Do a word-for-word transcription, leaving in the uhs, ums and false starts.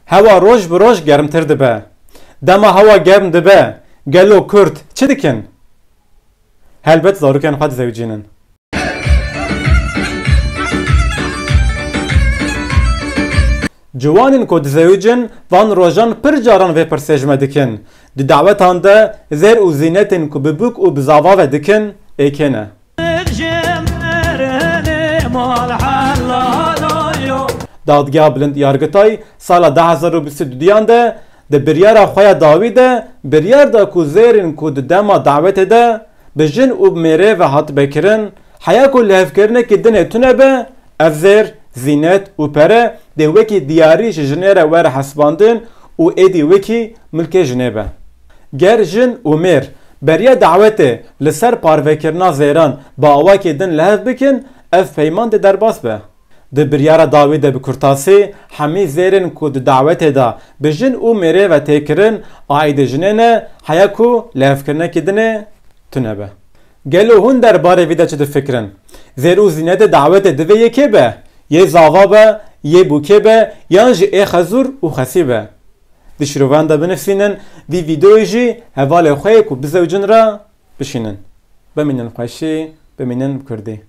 Hewa roj bi roj germtir dibe. Dema hewa germ dibe, gelo Kurd çi dikin? Helbet zarokên xwe dizewicînin. Ciwanên ku dizewicin van rojan pir caran vê pirsê ji me dikin. Di dawetan de zêr û zînetên ku bi bûk û bi zava ve dikin, ê kê ne? Dadgeha Bilind Yargitay sala du hezar û bîst û duyan de di biryara xwe ya dawî de biryar da ku zêrên ku di dema dawetê de bi jin û bi mêrê ve hatibe kirin, heya ku lihevkirinekî dinê tune be, ev zêr, zînet û pere dê wekî diyarî ji jinê re were hesibandin û êdî wekî milkê jinê be. Ger jin û mêr beriya dawetê li ser parvekirina zêran bi awakê din li hev bikin, ev peyman dê derbas be. Di biryara dawî de bi kurtasî hemî zêrên ku di dawetê de bi jin û mêrê ve tê kirin, aîdê jinê ne, heya ku lihevkirinekî dinê tune be. Gelo hûn derbarê vî de çi difikirin? Zêr û zînetê dawetê divê yê kê be? Yê zava be, yê bûkê be, yan jî ê xezûr û xesî be? Di şîrovan de binivîsînin, vî vîdeoyê jî hevalê xwe yê ku bizewicin re bişînin. Bimînin xweşî, bimînin bi kurdî.